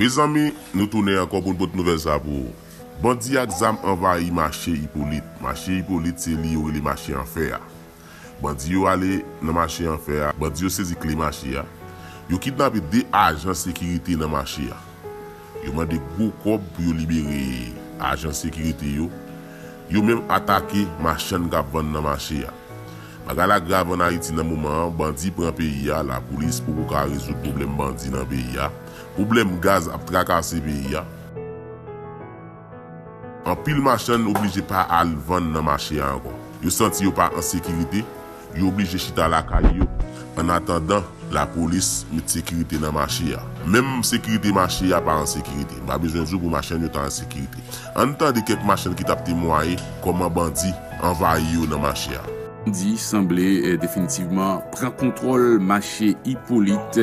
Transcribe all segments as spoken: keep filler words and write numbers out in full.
Mezanmi, nou tounen ankò pou n pot nouvèl sa pou ou. Bandi ak zam anvayi mache Ipolit. Mache Ipolit se li yo rele mache anfè a. Bandi yo ale nan mache anfè a, bandi yo sezi kle mache a. Yo kidnape de ajan sekirite nan mache a. Yo mande gwo kòb pou yo libere ajan sekirite yo. Yo menm atake machann k ap vann nan mache a. Bagay la grav ann Ayiti nan moman an, bandi pran peyi a, lapolis poko ka rezoud pwoblèm bandi nan peyi a. Pwoblèm gaz ap trakase peyi a. Anpil machann oblije pa al vann nan mache a ankò. Yo santi yo pa an sekirite, yo oblije chita lakay yo, annatandan lapolis met sekirite nan mache a. Menm sekirite mache a pa an sekirite. M pa bezwen di w pou machann yo ta an sekirite. Ann tande kèk machann ki t ap temwaye kòman bandi anvayi yo nan mache a. Bandi sanble, eh, definitivman pran kontwòl mache Ipolit.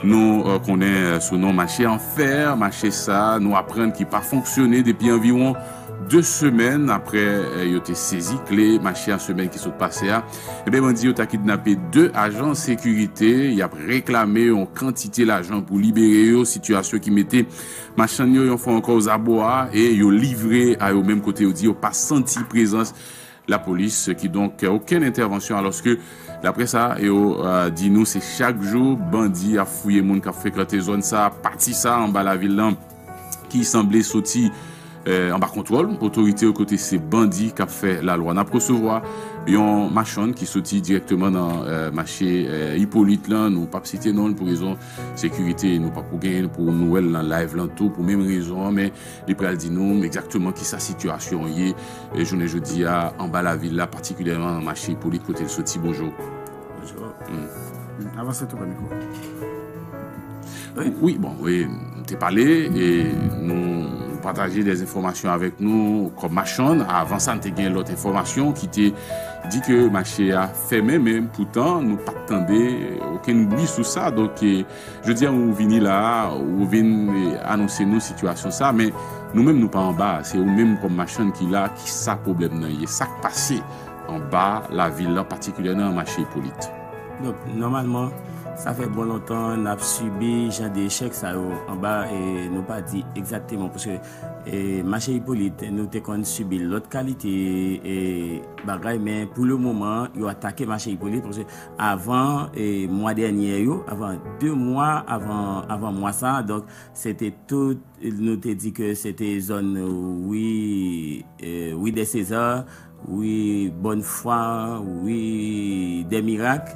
Nou, eh, konnen, eh, sou non mache anfè, mache sa, nou aprann ki pa fonksyone depi anviwon de semèn apre, eh, yo te sezi kle mache a semèn ki sot pase a. Ebyen, bandi yo ta kidnape de ajan sekirite, y ap reklame yon kantite lajan pou libere yo, sitiyasyon ki mete machann yo yon fwa ankò ozabò a, e yo livre a yo menm kote yo di yo pa santi prezans lapolis, kidonk, okenn entèvansyon, alòske, daprè sa, yo, eh, di nou, se chak jou bandi ap fouye moun k ap frekante zòn sa, pati sa anba lavil lan, ki sanble soti, eh, anba kontwòl otorite yo kote se bandi k ap fè lalwa. N ap resevwa yon machann ki soti dirèkteman nan, eh, mache, eh, Ipolit lan. Nou p ap site non l pou rezon sekirite, nou p ap pou genyen pou nouvèl nan live lan tou pou menm rezon an, men li pral di nou egzakteman kisa sitiyasyon an ye, eh, jounen jodi a anba lavil la, patikilyèman nan mache Ipolit kote l soti. Bonjou. Bonjou. Hmm. Hmm, avanse tou prè mikwo. Wi, bon, wi, m te pale, e nou pataje de enfòmasyon avèk nou kòm machann. Avan sa, n te gen lòt enfòmasyon ki te di ke mache a fèmen, men poutan, nou pa t tande okenn bri sou sa. Donk, e, jodi a, ou vini la, ou vin, e, anonse nou sitiyasyon sa, men nou menm, nou pa anba a. Se ou menm kòm machann ki la, kisa pwoblèm nan ye? Sa k pase anba lavil lan, patikilyèman nan mache Ipolit? Donk, nòmalman, sa fè bon lontan n ap sibi jan de echèk sa yo anba, e nou pa di egzakteman, paske, e, mache Ipolit, nou te konn sibi lòt kalite, e, bagay, men pou le moman, yo atake mache Ipolit, paske avan, e, mwa dènye yo, avan de mwa, avan, avan mwa sa, donk, se te tout, nou te di ke se te zòn, wi, e, wi dè Seza, wi Bòn Fwa, wi dè Mirak,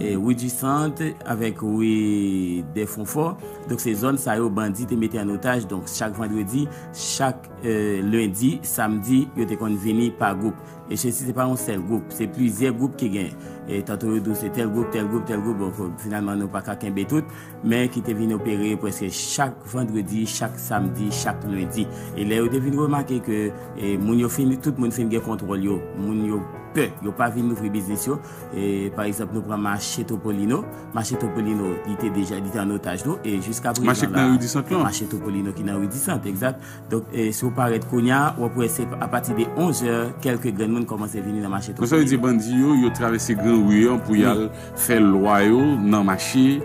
e, wi di Sant, avèk wi dè Fonfò. Donk, se zòn sa yo bandi te mete an otaj. Donk, chak vandredi, chak, e, lendi, samdi, yo te konn vini pa gwoup. E se, se pa yon sèl gwoup, se plizyè gwoup ki gen. E tanto yo di w se tèl gwoup, tèl gwoup, tèl gwoup. Bon, finalman, nou pa ka kenbe tout, men ki te vin opere prèske chak vandredi, chak samdi, chak lendi. E lè yo te vin remake ke, e, moun yo fin, tout moun fin gen kontwòl yo, moun yo pè, yo pa vin louvri biznis yo. E, pa egzanp, nou pran mache Topolino. Mache Topolino, li te deja, li te an otaj tou. E jiska prezan la, mache k nan ri di Sant lan. Mache Topolino ki nan ri di Sant, egzat. Donk, e, si w parèt kounye a, w ap wè se apati de onz è, kèlke grenn moun kòmanse vini nan mache Topolino. Sa vle di bandi yo, yo travèse gran ri an pou y al fè lwa yo nan mache,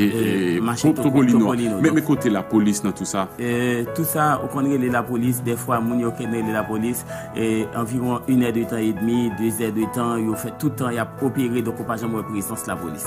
e, e, mache Topolino. Men, men kote lapolis nan tou sa? E, tou sa, ou konn rele lapolis, dèfwa moun yo konn rele lapolis, e, anviwon inè de tan edmi, dezè de tan, yo fè tout tan y ap opere, donk ou pa janm wè prezans lapolis.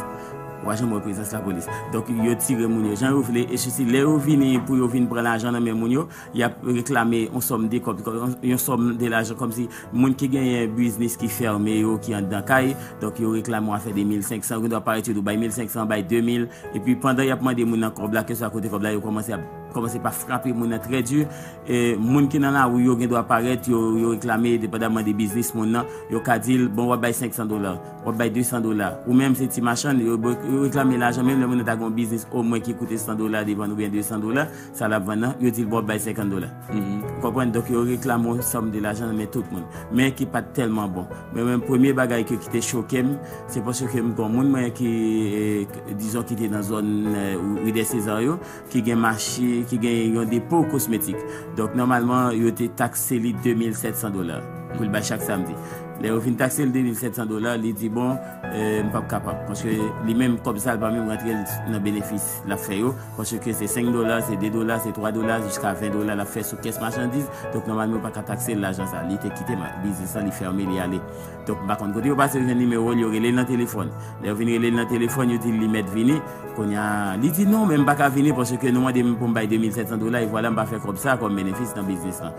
Ou pa janm wè prezans lapolis. Donk, yo tire moun yo jan yo vle, e sesi lè yo vini pou yo vin pran lajan nan men moun yo, y ap reklame yon sòm de kòb, yon sòm de lajan kòmsi moun ki genyen biznis ki fèmen yo, ki anndan kay, donk yo reklame yon afè de mil senk san, yo dwa parèt yo di w bay mil senk san, bay de mil, epi pandan y ap mande moun nan kòb la, keswa kote kòb la, yo kòmanse ap, kòmanse pa frape moun nan trè di. E, moun ki nan lari yo gen dwa parèt, yo, yo reklame, depandaman de biznis moun nan, yo ka di l, bon, w ap bay senk san dola, w ap bay de san dola. Ou menm, se ti machann, yo, yo reklame lajan, menm lè moun nan ta gen yon biznis omwen ki koute san dola devan l oubyen de san dola, sa l ap vann nan, yo di l, bon, w ap bay senkant dola. Ou konprann? Donk, yo reklame yon sòm de lajan nan men tout moun, men ki pa t tèlman bon. Men, men premye bagay ke, ki te choke m, se paske m gen yon moun mwen ki, e, dizon, ki te nan zòn, e, ri dè Seza yo, ki gen mache, ki gen yon depo kosmetik. Donk, nòmalman, yo te takse li de mil sèt san dola pou l bay chak samdi. Lè yo vin takse l de mil sèt san dola, li di, bon, eh, m p ap kapab. Paske li menm, kòb sa, l pa menm rantre nan benefis l ap fè yo. Paske se senk dola, se de dola, se twa dola, jiska ven dola l ap fè sou kès machandiz. Donk, nòmalman, yo pa ka takse l lajan sa. Li te kite ma- biznis lan, li fèmen, li ale. Donk, m pa konn kote yo pase, yo jwenn nimewo l, yo rele l nan telefòn. Lè yo vin rele l nan telefòn, yo di l li mèt vini. Kounye a, li di, non, men m pa ka vini paske nou mande m pou m bay de mil sèt san dola, e vwala m pa fè kòb sa kòm benefis nan biznis lan.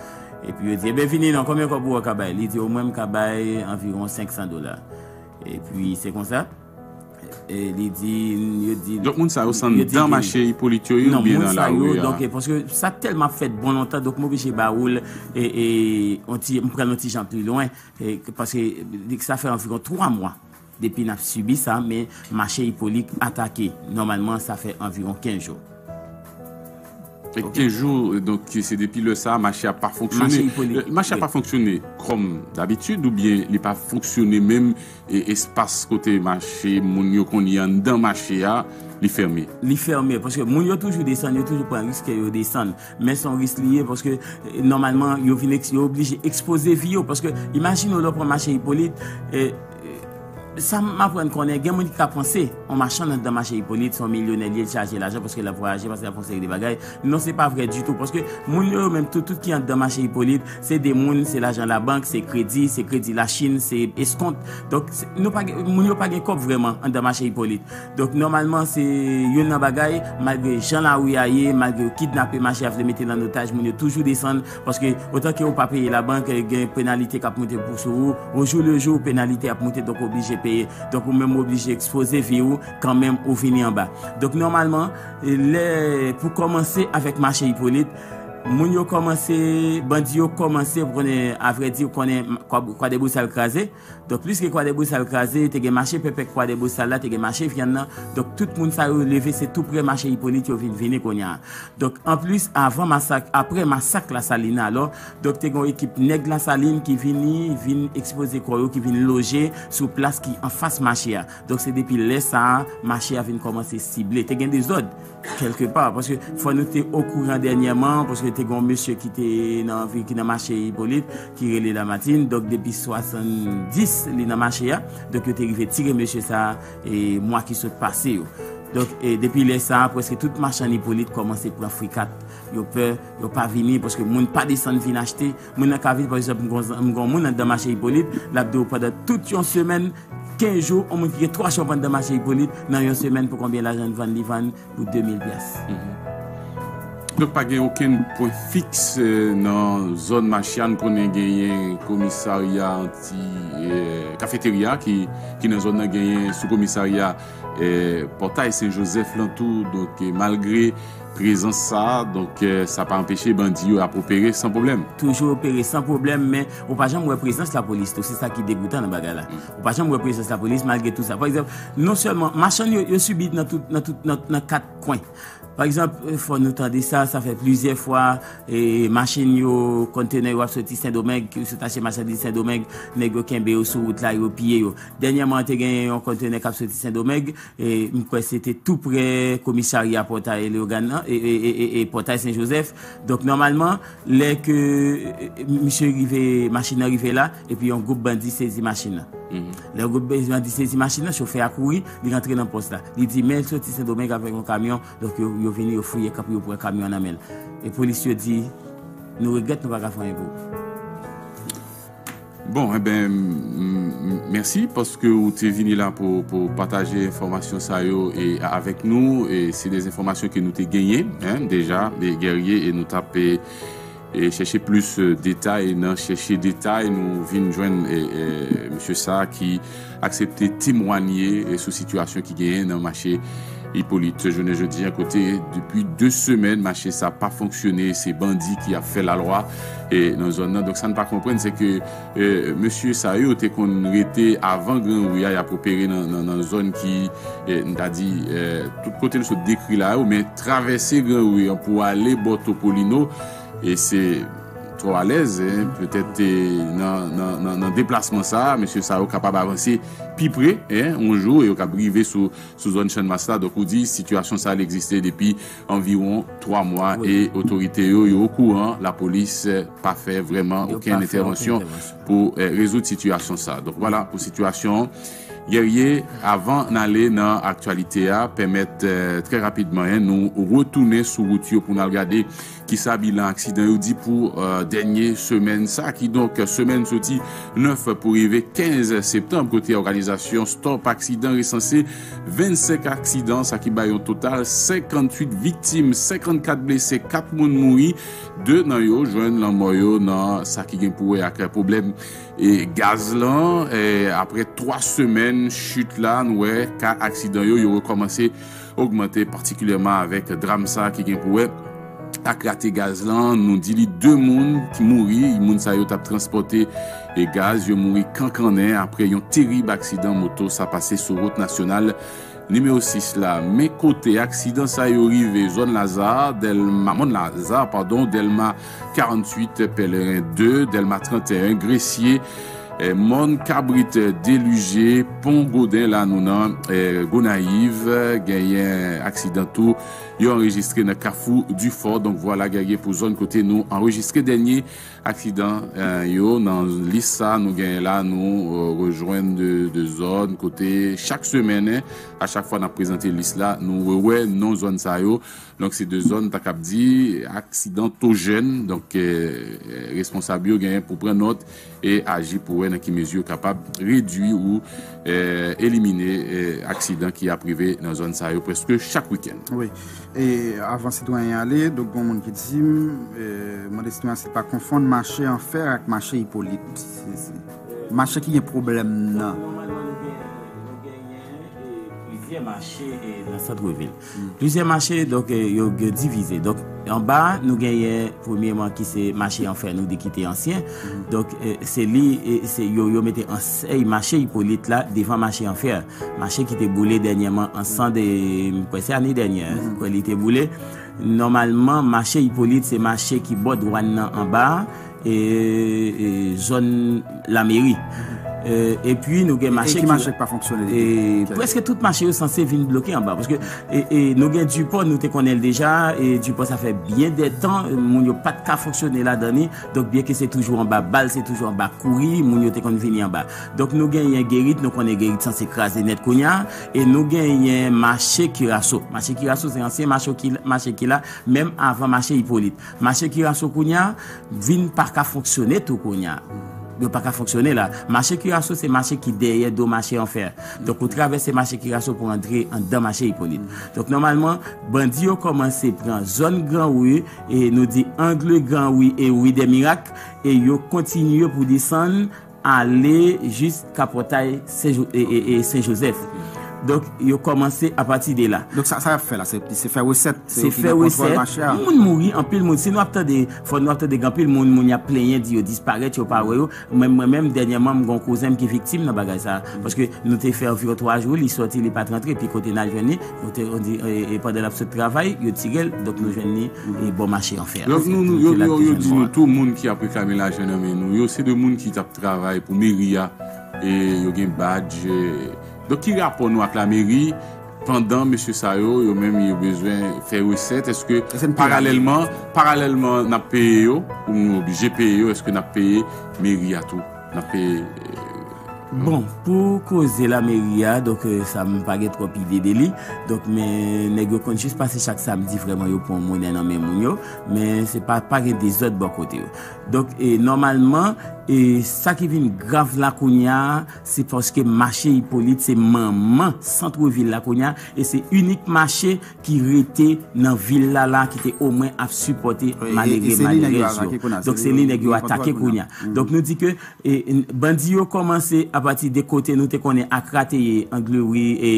Epi yo di, ebyen, vini non, konbyen kòb ou wè w ka bay? Li di, omwen m ka bay anviwon senk san dola. Epi se konsa, e, li di, yo di, Donk, moun sa yo, se anndan mache Ipolit yo ye oubyen nan lari a? Non, moun sa yo, donk, e, paske sa tèlman ap fèt bon lontan, donk, m oblije ba ou l, e, e, on ti, m pran l yon ti jan pli lwen, e, paske sa fè anviwon twa mwa depi n ap sibi sa, men mache Ipolit atake. Nòmalman, sa fè anviwon kenz jou. E kenz jou, donk, se depi lè sa a, mache a pa fonksyone. Mache Ipolit, euh, mache a pa fonksyone kòm dabitid, oubyen li pa fonksyone menm, e espas kote mache, moun yo konn ye anndan mache a, li fèmen? Li fèmen, paske moun yo toujou desann, yo toujou pran risk ke yo desann. Men se yon risk li ye, paske, eh, nòmalman, yo vin eks- yo oblije ekspoze vi yo. Paske, imajine w lè w pran mache Ipolit, eh, eh, sa m aprann konnen, gen moun ki ka panse, yon machann anndan mache Ipolit, se yon milyonè li ye, l chaje lajan, paske l ap vwayaje, paske l ap fè yon seri de bagay. Non, se pa vre ditou, paske moun yo, yo menm, tout, tout ki anndan mache Ipolit, se de moun, se lajan labank, se kredi, se kredi Lachin, se eskont. Donk, se- nou pa gen- moun yo pa gen kòb vrèman anndan mache Ipolit. Donk, nòmalman, se youn nan bagay, malgre jan lari a ye, malgre yo kidnape mache a, vle mete l an otaj, moun yo toujou desann, paske otan ke ou pa peye labank, gen penalite k ap moute pou sou ou, o jou le jou, penalite ap moute, donk ou oblije peye. Donk, ou menm ou oblije ekspoze vi ou, kanmenm ou vini anba. Donk, nòmalman, lè, pou kòmanse avèk mache Ipolit, moun yo kòmanse, bandi yo kòmanse, ou konnen, avrèdi, ou konnen, Kwa, Kwa Dèbousal kraze. Donk, plis ke Kwa Dèbousal kraze, te gen mache pèpè Kwa Dèbousal la, te gen mache vyann nan. Donk, tout moun sa yo leve, se tou pre mache Ipolit yo vin vini kounye a. Donk, anplis, avan masak, apre masak Lasalin alò, donk, te gen yon ekip nèg Lasalin ki vini, vin ekspoze kò yo, ki vin loje sou plas ki anfas mache a. Donk, se depi lè sa a, mache a vin kòmanse sible. Te gen dezòd, kèlke pa, paske fò nou te okouran dènyèman, paske te gen yon mesye ki te nan vi-, ki nan mache Ipolit, ki rele Lamatin, donk depi swasanndis li nan mache a, donk yo te rive tire mesye sa a, e, mwa ki sot pase yo. Donk, e, depi lè sa a, prèske tout machann Ipolit kòmanse pran frikat, yo pè, yo pa vini, paske moun pa desann vin achte, moun nan ka vin, pa egzanp, m gon, m gon moun anndan mache Ipolit, l ap di w pandan tout yon semèn, kenz jou, yon moun ki gen twa chòp anndan mache Ipolit, nan yon semèn, pou konbyen lajan l vann, li vann pou de mil pyas. Donk, pa gen okenn pwen fiks, eh, nan zòn mache a. Nou konnen genyen komisarya anti, eh, kafeterya ki, ki nan zòn nan, genyen sou komisarya, eh, Pòtay Sen Jozèf lan tou. Donk, eh, malgre prezans sa a, donk, eh, sa pa anpeche bandi yo ap opere san pwoblèm. Toujou opere san pwoblèm, men ou pa janm wè prezans lapolis tou. Se sa ki degoutan nan bagay la. Ou pa janm wè prezans lapolis malgre tou sa. Pa egzanp, non sèlman machann yo, yo sibi nan tout, nan tout, nan, nan kat kwen. Pa egzanp, fò nou tande sa, sa fè plizyè fwa, e, machin yo, konntenè yo ap soti Sendomeng, ki sot achte machandiz Sendomeng, nèg yo kenbe yo sou wout la, yo piye yo. Dènyèman, te gen yon konntenè k ap soti Sendomeng, e, m kwè se te tou prè komisarya Pòtay Leyogàn nan, e, e, e, e, e Pòtay Sen Jozèf. Donk, nòmalman, lè ke, e, e, misye rive, machin nan rive la, epi yon gwoup bandi sezi machin nan. Lè gwoup bandi sezi machin nan, chofè a kouri, li rantre nan pòs la. Li di, men l soti Sendomeng avèk yon kamyon, donk yo, yo vini, yo fouye kap yo pran kamyon an nan men l. E polis yo di, nou regrèt, nou pa ka fè anyen pou ou. Bon, enben, m, m, mèsi paske ou te vini la pou, pou pataje enfòmasyon sa yo e avèk nou. E se de enfòmasyon ke nou te genyen, en, deja, e Guerrier, e nou t ap, e, e chèche plis, e, detay. E nan chèche detay, nou vin jwenn, e, e, mesye sa a ki aksepte temwanye, e, sou sitiyasyon ki genyen nan mache Ipolit jounen jodi a, kote depi de semèn mache sa pa fonksyone, se bandi ki ap fè lalwa, e, nan zòn nan. Donk, sa n pa konprann, se ke, e, mesye sa yo te konn rete avan Gran Ri a, y ap opere nan, nan, nan zòn ki, e, n ta di, e, tout kote n sot dekri la yo, men travèse Gran Ri an pou ale bò Topolino, e se twò alèz, en, petèt, e, nan, nan, nan, nan deplasman sa a, mesye sa yo kapab avanse pi pre, en, yon jou, e yo kab rive sou, sou zòn Channmas la. Donk, ou di, sitiyasyon sa a, li egziste depi anviwon twa mwa, e otorite yo, yo okouran, lapolis, eh, pa fè vrèman okenn entèvansyon pou, eh, rezoud sitiyasyon sa a. Donk, vwala pou sitiyasyon an. Guerrier, avan n ale nan aktyalite a, pèmèt, eh, trè rapidman, en, nou retounen sou wout yo pou n al gade kisa bilan aksidan yo di pou, eh, dènye semèn sa, kidonk semèn soti nèf pou rive kenz septanm, kote òganizasyon Stop Aksidan resanse vennsenk aksidan, sa ki bay yon total senkantuit viktim, senkannkat blese, kat moun mouri, de nan yo jwenn lanmò yo nan sa ki gen pou wè ak pwoblèm e gaz lan, e apre twa semèn chit la, nou wè ka aksidan yo, yo rekòmanse ogmante, patikilyèman avèk dram sa ki gen pou wè ak rate gaz lan. Nou di li de moun ki mouri, moun sa yo t ap transpòte e gaz, yo mouri kankannen apre yon terib aksidan moto sa pase sou wout nasyonal nimewo sis la. Men kote aksidan sa yo rive, zòn Laza, Dèlma, Mòn Laza, padon, Dèlma karanntuit, Pèleren de, Dèlma tranteyen, Gresye, eh, Mòn Kabrit, Delije, Pon Goden la nou nan, eh, Gonayiv, genyen aksidan tou, yo anrejistre nan Kafou Difò. Donk, vwala, Guerrier, pou zòn kote nou anrejistre dènye aksidan, eh, yo. Nan lis sa nou genyen la, nou, eh, rejwenn de, de zòn kote chak semèn, eh, a chak fwa n ap prezante lis la, nou rewè non zòn sa yo. Donk, se de zòn, ta kab di, aksidantojèn. Donk, eh, responsab yo genyen pou pran nòt e aji pou wè nan ki mezi yo kapab redui ou, eh, elimine, eh, aksidan ki ap rive nan zòn sa yo prèske chak wikenn. Wi. E avan sitwayen ale, donk, gon moun ki di m, eh, mande sitwayen si l pa konfonn mache Anfè ak mache Ipolit. Se, se mache ki gen pwoblèm nan. Nòmalman, nou gen, nou genyen, eh, plizyè mache, eh, nan sant vil. Plizyè mache, donk, eh, yo, yo divize. Donk, anba, nou genyen, premyèman, ki se mache Anfè, nou di ki te ansyen. Donk, eh, se li, eh, se yo, yo mete ansèy mache Ipolit la devan mache Anfè. Mache ki te boule dènyèman, an san de, m kwè se ane dènyè, m kwè li te boule. Nòmalman, mache Ipolit se mache ki bò dwàn nan anba, e, e, zòn lameri. E, epi nou gen mache ki, mache ki pa fonksyone depi, e, prèske tout mache yo sanse vin bloke anba. Paske, e, e, nou gen Dipò, nou te konnen l deja, e Dipò sa fè byen de tan, moun yo pa t ka fonksyone ladan li. Donk, byenke se toujou anba bal, se toujou anba kouri, moun yo te konn vini anba. Donk, nou genyen Gerit, nou konnen Gerit sanse kraze nèt kounye a, e nou genyen mache Kiraso. Mache Kiraso se ansyen mache ki, mache ki la, menm avan mache Ipolit. Mache Kiraso kounye a vin pa ka fonksyone tou kounye a. Yo pa ka fonksyone la. Mache Kiraso se mache ki dèyè do mache Anfè. Donk, ou travèse mache Kiraso pou antre anndan mache Ipolit. Donk, nòmalman, bandi yo kòmanse pran zòn Gran Ri, e nou di angle Gran Ri e Ri dè Mirak, e yo kontinye pou desann ale jiska pòtay Sen Jo-, e, e, e Sen Jozèf. Donk, yo kòmanse apati de la. Donk, sa, sa y ap fè la, se, se fè resèt, se yo ki gen kontwòl mache a. Moun mouri, anpil moun. Si nou ap tande, fò nou ap tande gen anpil moun, moun y ap plenyen, di yo disparèt, yo pa wè yo. Mwen, mwen menm, dènyèman, m gen yon kouzen m ki viktim nan bagay sa. Paske nou te fè anviwon twa jou, li sòti, li pa t rantre, pi kote n al jwenn li, nou te, on di, e, e, pandan l ap sot travay, yo tire l, donk nou jwenn li, e, bò mache Anfè. Donk, nou, nou, yo, yo, yo di nou tou, moun ki ap reklame lajan nan men nou yo, se de moun ki t ap travay pou meri a, e yo gen badj, e, donk, ki rapò nou ak lameri pandan mesye sa yo, yo menm, yo bezwen fè resèt? Èske paralèlman, paralèlman, n ap peye yo, ou nou oblije peye yo, èske n ap peye meri a tou? N ap peye, e, Bon, pou koze lameri a, donk, e, sa m pa gen twòp ide de li. Donk, men nèg yo konn jis pase chak samdi, vrèman, yo pran monnen nan men moun yo, men se pa, pa gen dezòd bò kote yo. Donk, e, nòmalman, e, sa ki vin grav la kounye a, se paske mache Ipolit se manman sant vil la kounye a, e se inik mache ki rete nan vil la, la, ki te omwen ap sipòte malere, malerèz yo. Donk, se li nèg yo atake kounye a. Donk, nou di ke, e, n-, bandi yo kòmanse apati de kote nou te konnen ak Krateye, angle ri, e,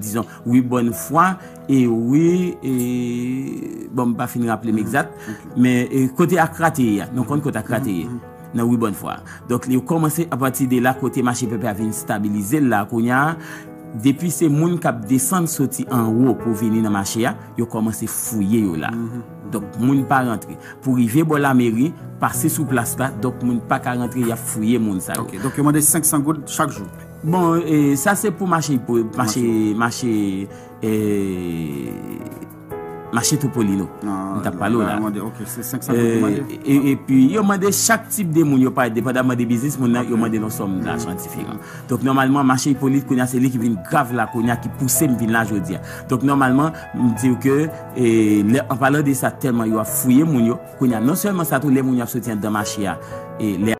dizon, ri Bòn Fwa, e ri, e, bon, m pa fin raple m egzat, men, e, kote ak Krateye a, nou konn kote ak Krateye, nan ri Bòn Fwa. Donk, yo kòmanse apati de la kote mache Pèpè a vin stabilize l la, kounye a, Depi se moun k ap desann soti anwo pou vini nan mache a, yo kòmanse fouye yo la. Donk, moun pa rantre. Pou rive bò lameri, pase sou plas la, donk moun pa ka rantre, y ap fouye moun sa yo. Ok, donk yo mande senk san goud chak jou. Bon, e, sa se pou mache, pou mache, mache, e, mache Topolino. M t ap pale w la. Ok, se senk san goud yo mande. E, epi, yo mande chak tip de moun yo parèt, depandaman de biznis moun nan, yo mande yon sòm lajan diferan. Donk, nòmalman, mache Ipolit, kounye a, se li ki vin grav la, kounye a, ki pouse m vin la jodi a. Donk, nòmalman, m di w ke, e, lè, an palan de sa, tèlman yo ap fouye moun yo, kounye a, non sèlman sa tou, lè moun yo ap soti anndan mache a, e, lè